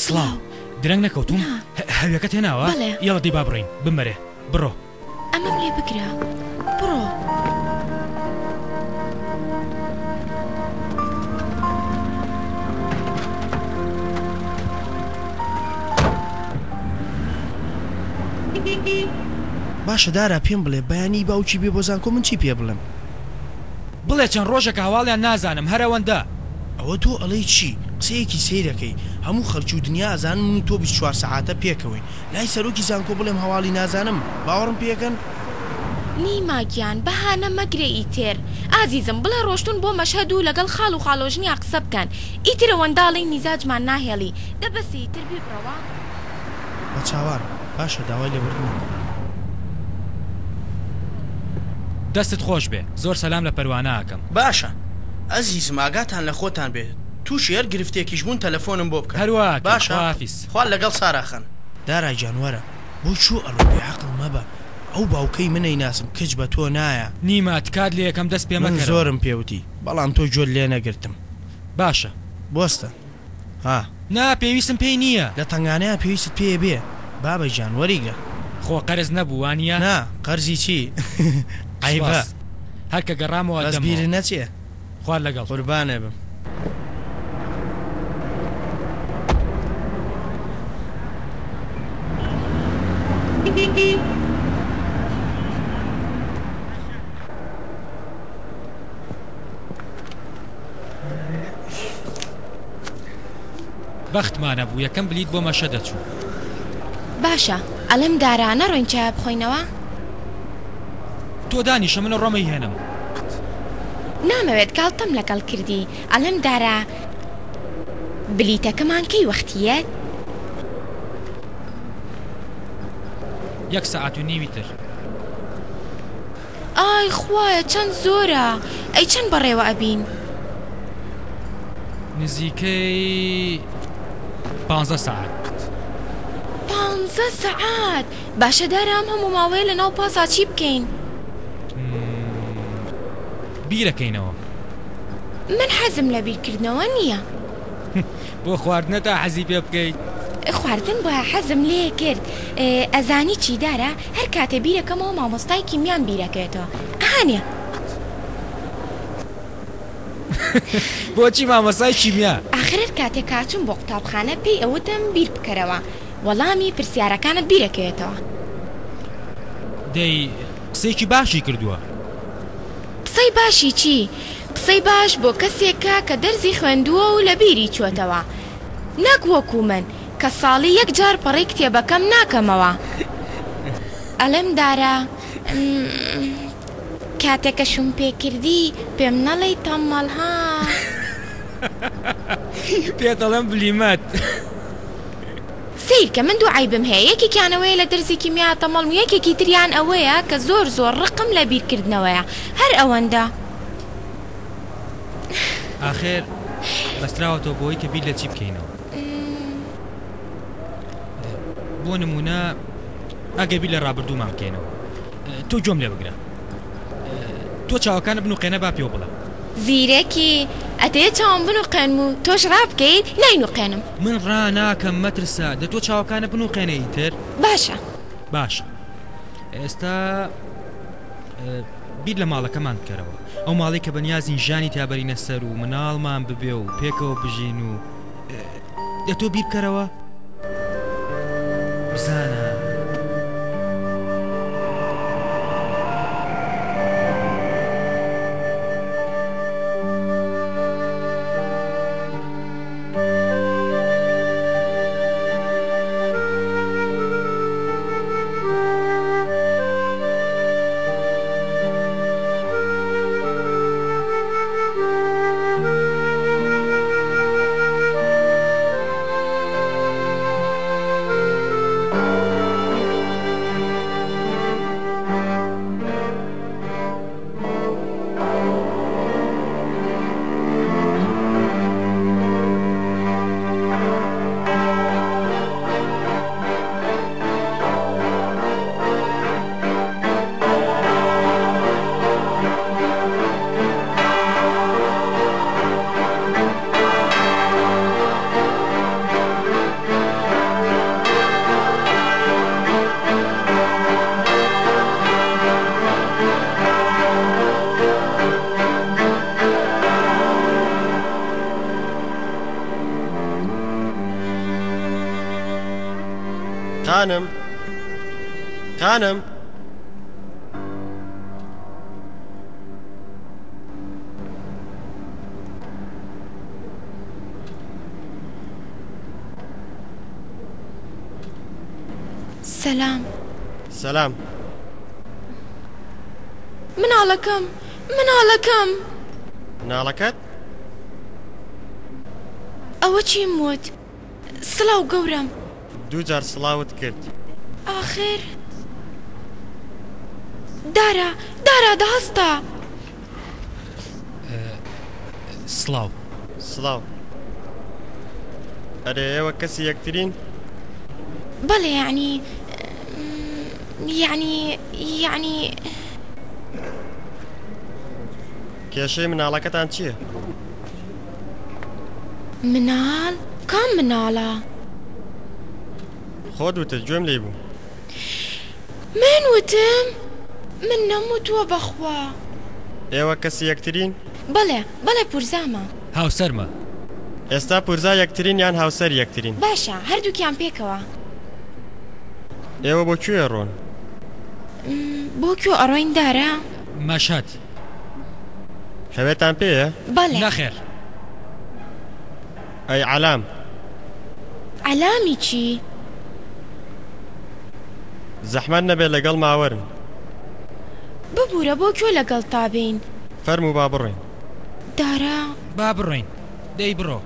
سڵاو. درەنگ نەکەوتووم؟ نا. هەویەکەت هێناوە؟ بەڵێ. یەڵە دەی با بڕۆین. بمبەرێ. بڕۆ. ئەمەم لێ بگرە. بڕۆ. باشە دارا پێم بڵێ بەیانی باوکی بێ بۆ زانکۆ من چی پێ بڵێم؟ بڵێ چەند ڕۆژێکە هەواڵیان نازانم هەر ئەوەندە. ئەوە تۆ ئەڵێی چی؟ قسەیەکی سەیرەکەی هەموو خەلکی و دنیا ئەزانن من و تۆ 24 سەعاتە پێکەوەین لای سەرۆکی زانکۆ بڵێم هەواڵی نازانم باوەڕم پێکەن؟ نیما گیان بەهانە مەگرە ئیتر ئازیزم بڵێ ڕۆشتوون بۆ مەشهەد و لەگەڵ خاڵ و خاڵۆژنیا قسە بکەن ئیتر ئەوەندە ئەڵێی میزاجمان ناهێڵی دە بەسە ئیتر بیبڕەوە. بە چاوان باشە داوای لێبوردن ئەکەم. دەستت خۆش بێ زۆر سەلام لە پەروانە ئەکەم. باشە ئەزیزم ئاگاتان لە خۆتان بێ توشی هەر گرفتێکیش بوون تەلەفۆنم بۆ بکەن هەروا ئەکەین باشە خواحافیز. خوا لەگەڵ سارا خان. دارا گیان وەرە بۆ کوێ ئەڕۆی بێ عەقڵ مەبە ئەو باوکەی من ئەیناسم کچ بە تۆ نایە. نیما تکات لێ ئەکەم دەست پێ من مەکەرەوە. زۆرم پێ وتی بەڵام تۆ گوێت لێ نەگرتم. باشە. بوەستە ها. نا پێویستم پێی نییە. لە تەنگانەیا پێویستت پێیە بێ بابە گیان وەریگرە. خۆ قەرز نەبوو وانییە؟ نا قەرزی چی عەیبە. سوپاس هەر کە گەڕامەوە بەس ئەتدەمەوە. بیرت نەچێ. خوات لەگەڵ. قوربانێ بم. بەختمان هەبوو یەکەم بلیت بۆ مەشەد دەچوو. باشە ئەڵێم دارا نەڕۆین چایە بخۆینەوە؟ تۆ دانیشە من ئەڕۆم ئەیهێنم. نامەوێت گاڵتەم لەگەڵ کردی ئەڵێم دارا بلیتەکەمان کەی وەختی یەت؟ یەک سەعات و نیوی تر. ئای خوایە چەند زۆرە ئەی چەند بەڕێوە ئەبین؟ نزیکەی پانزە سەعات. پانزە سەعات! باشە دارا ئەم هەموو ماوەیە لەناو پاسا چی بکەین؟ بیرەکەینەوە. من حەزم لە بیرکردنەوە نییە. بۆ خواردنە تا حەزی پێ بکەیت؟ خواردن بۆیە حەزم لێ کرد. ئەزانی چی دارا هەر کاتێ بیرەکەمەوە مامۆستای کیمیام بیرەکەوێتەوە. ئەهانە. بۆچی مامۆستای کیمیا؟ ئاخر هەر کاتێ کاچوم بۆ قوتابخانە پێی ئەوتم بیر بکەرەوە وەڵامی پرسیارەکانت بیرەکەوێتەوە. دەی قسەیەکی باشی کردووە. قسەی باشی چی؟ قسەی باش بۆ کەسێکە کە دەرزی خوێندووە و لە بیری چۆتەوە. نەک وەکو من کە ساڵی یەک جار پەڕەی کتێبەکەم ناکەمەوە. ئەڵێم دارا کاتێ کە شووم پێ کردی پێم نەڵێی تەممەڵ ها. پێت ئەڵێم بلیمەت. سەیرکە من دوو عەیبم هەیە یەکێکیان ئەوەیە لە دەرزی کیمیا تەمەڵم و یەکێکی تریان ئەوەیە کە زۆر زۆر ڕقم لە بیرکردنەوەیە هەر ئەوەندە. ئاخر بەستراوەتەوە بەوەی کە بیر لە چی بکەینەوە. بۆ نموونە ئەگەر بیر لە ڕابردوومان بکەینەوە تۆ گوێم لێ بگرە تۆ چاوەکانت بنوقێنە با پێو بڵێم. زیرەکی، ئەتەوێ چاوم بنوقێنم و تۆش ڕابکەیت؟ ناینوقێنم. من ڕاناکەم مەترسە، دە تۆ چاوەکانت بنوقێنە ئیتر. باشە. باشە ئێستا بیر لە ماڵەکەمان بکەرەوە، ئەو ماڵەی کە بەنیازین ژیانی تیا بەرینە سەر و مناڵمان ببێ و پێکەوە بژین و دە تۆ بیر بکەرەوە بزانە. خانم خانم. سەلام. سەلام. مناڵەکەم مناڵەکەم. مناڵەکەت؟ ئەوە چیم وت؟ سڵاو گەورەم. دووجار سڵاوت کرد. ئاخر دارا دارا دە هەستە. سڵاو. سڵاو. ئەرێ ئێوە کەسی یەکترین؟ بەڵێ یەعنی یەعنی یەعنی. کێشەی مناڵەکەتان چییە؟ مناڵ؟ کام مناڵە؟ خۆت وتت گوێم لێی بوو. من وتم؟ من نەموتووە بەخوا. ئێوە کەسی یەکترین؟ بەڵێ، بەڵێ پورزامە. هاوسەرمە. ئێستا پورزا یەکترین یان هاوسەری یەکترین؟ باشە، هەردووکیان پێکەوە. ئێوە بۆ کوێ ئەڕۆن؟ بۆ کوێ ئەڕۆین دارا؟ مەشهەد. هەوێتان پێیە؟ بەڵێ. نەخێر. ئەی عەلام؟ عەلامی چی؟ زەحمەت نەبێ لەگەڵما وەرن. ببورە بۆ کوێ لەگەڵتا بێین؟ فەرموو با بڕۆین. دارا. با بڕۆین. دەی بڕۆ.